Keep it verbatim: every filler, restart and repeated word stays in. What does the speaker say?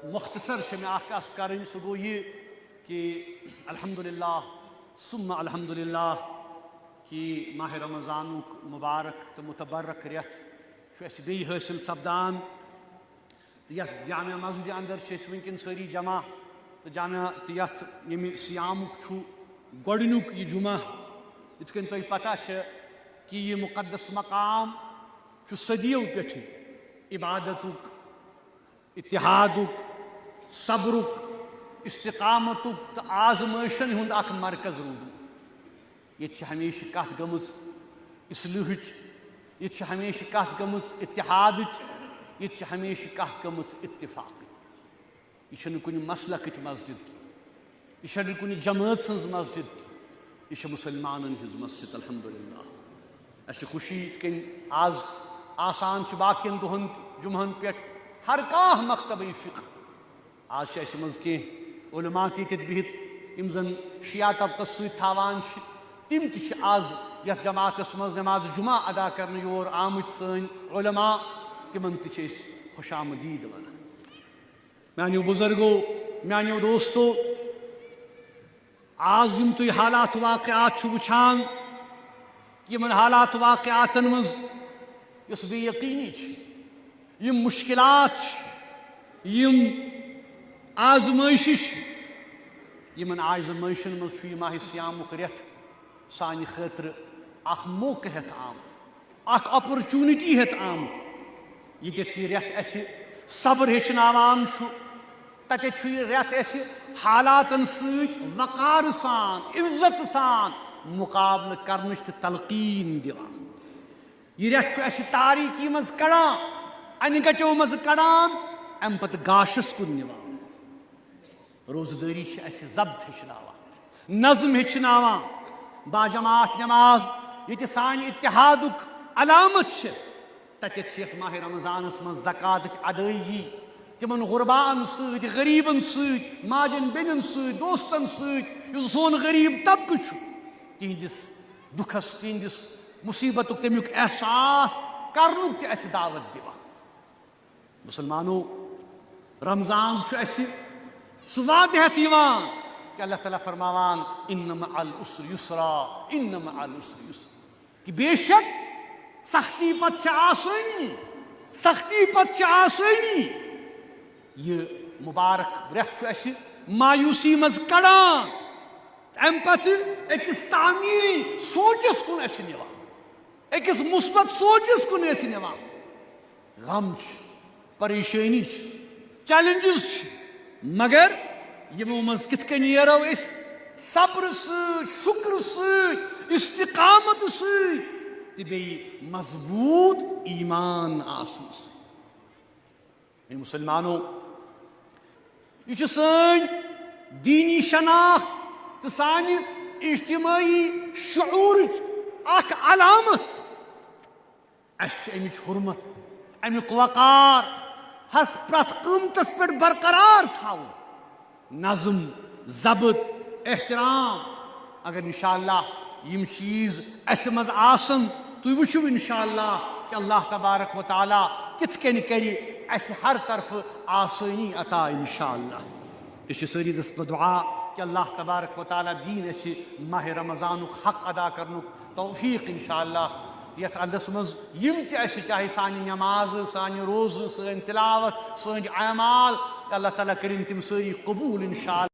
مختصر چھِ مےٚ اکھ کتھ کرٕنۍ، سُہ گوٚو یہِ کہِ الحمدللہ ثم الحمدللہ کہِ ماہِ رمضانُک مبارک تہٕ متبرک رٮ۪تھ چھُ اَسہِ بیٚیہِ حٲصِل سپدان۔ تہٕ یَتھ جامع مسجدِ اندر چھِ أسۍ وٕنکٮ۪ن سٲری جمع، تہٕ جامع، تہٕ یَتھ ییٚمہِ صیامُک چھُ گۄڈٕنیُک یہِ جمعہ، یِتھ کٔنۍ تۄہہِ پتہ چھِ کہِ یہِ مقدس مقام چھُ صدیو پٮ۪ٹھٕ عبادتُک، اتحادُک، صبرُک، استقامتُک تہٕ آزمٲیشن ہُنٛد اکھ مرکز روٗدمُت۔ ییٚتہِ چھِ ہمیشہِ کتھ گٔمٕژ اصلٲحٕچ، ییٚتہِ چھِ ہمیشہِ کتھ گٔمٕژ اتحادٕچ، ییٚتہِ چھِ ہمیشہِ کتھ گٔمٕژ اتفاقٕچ۔ یہِ چھَنہٕ کُنہِ مسلکٕچ مسجد کینٛہہ، یہِ چھَنہٕ کُنہِ جمٲژ ہٕنٛز مسجد کینٛہہ، یہِ چھِ مُسلمانَن ہٕنٛز مسجد۔ الحمدللہ، اَسہِ چھِ خوشی یِتھ کٔنۍ آز آسان چھِ باقیَن دۄہَن تہٕ جمعہَن پٮ۪ٹھ ہر کانٛہہ مکتبٕے فقہ۔ آز چھِ اَسہِ منٛز کینٛہہ علماء تہِ ییٚتٮ۪تھ بِہِتھ، یِم زَن شیعہ طبقس سۭتۍ تھاوان چھِ، تِم تہِ چھِ آز یَتھ جماعتَس منٛز نماز جمعہ ادا کرنہٕ یور آمٕتۍ سٲنۍ علماء، تِمَن تہِ چھِ أسۍ خوش آمدید وَنان۔ میانیو بزرگو، میانیو دوستو، آز یِم تُہۍ حالات واقعات چھِو وٕچھان، یِمن حالات واقعاتن منٛز یۄس بے یقینی چھِ، یِم مشکلات چھِ، یِم آزمٲیشہِ چھِ، یِمن آزمٲیشن منٛز چھُ یہِ ماہِ صیامُک رٮ۪تھ سانہِ خٲطرٕ اکھ موقعہٕ ہٮ۪تھ آمُت، اکھ opportunity ہٮ۪تھ آمُت۔ ییٚتٮ۪تھ یہِ رٮ۪تھ اَسہِ صبر ہیٚچھناوان چھُ، تَتٮ۪تھ چھُ یہِ رٮ۪تھ اَسہِ حالاتن سۭتۍ وقارٕ سان، عزت سان مقابلہٕ کرنٕچ تہِ تلقین دِوان۔ یہِ رٮ۪تھ چھُ اَسہِ تاریٖکی منٛز کڑان، انہِ گٹیو منٛز کڑان، اَمہِ پتہٕ گاشس کُن نِوان۔ روزٕ دٲری چھِ اَسہِ ضبط ہیٚچھناوان، نظم ہیٚچھناوان۔ باجماعت نماز ییٚتہِ سانہِ اتحادُک علامت چھِ، تَتٮ۪تھ چھِ یَتھ ماہِ رمضانَس منٛز زکوٰتٕچ ادٲیگی، تِمن غرباءن سۭتۍ، غریٖبن سۭتۍ، ماجٮ۪ن بیٚنٮ۪ن سۭتۍ، دوستن سۭتۍ، یُس سون غریٖب طبقہٕ چھُ، تِہنٛدِس دُکھس، تِہنٛدِس مُصیبتُک، تَمیُک احساس کرنُک تہِ اَسہِ دعوت دِوان۔ مُسلمانو، رمضان چھُ اَسہِ سُہ وعدٕ ہٮ۪تھ یِوان کہِ اللہ تعالیٰ فرماوان، "ان مع العسر یسرا، ان مع العسر یسرا"، کہِ بے شک سختی پتہٕ چھِ آسٲنی، سختی پتہٕ چھِ آسٲنی۔ یہِ مُبارک رٮ۪تھ چھُ اَسہِ مایوسی منٛز کڑان، اَمہِ پتہٕ أکِس تعمیٖری سونچس کُن اَسہِ نِوان، أکِس مثبت سونچس کُن اَسہِ نِوان۔ غم چھِ، پریشٲنی چھِ، challenges چھِ، مگر یِمو منٛز کِتھ کٔنۍ نیرو أسۍ؟ صبرٕ سۭتۍ، شُکرٕ سۭتۍ، استقامت سۭتۍ تہٕ بیٚیہِ مضبوٗط ایمان آسنہٕ سۭتۍ۔ اے مُسلمانو، یہِ چھِ سٲنۍ دیٖنی شناخت تہٕ سانہِ اجتمٲعی شعوٗرٕچ اکھ علامت۔ اَسہِ چھِ اَمِچ حُرمت، اَمیُک وقار ہر پرٛٮ۪تھ قۭمتَس پٮ۪ٹھ برقرار تھاوُن۔ نظم، ضبط، احترام۔ اگر انشاءاللہ یِم چیٖز اَسہِ منٛز آسَن، تُہۍ وٕچھِو انشاءاللہ کہِ اللہ تبارک و تعالیٰ کِتھ کٔنۍ کَرِ اَسہِ ہر طرفہٕ آسٲنی عطا انشاءاللہ۔ أسۍ چھِ سٲری دَس بہٕ دُعا کہِ اللہ تبارک و تعالیٰ دِیِن اَسہِ ماہِ رمضانُک حق ادا کرنُک توفیق انشاءاللہ۔ یَتھ عددس منٛز یِم تہِ اَسہِ، چاہے سانہِ نمازٕ، سانہِ روزٕ، سٲنۍ تلاوت، سٲنۍ اعمال، اللہ تعالیٰ کٔرِن تِم سٲری قبوٗل انشاءاللہ۔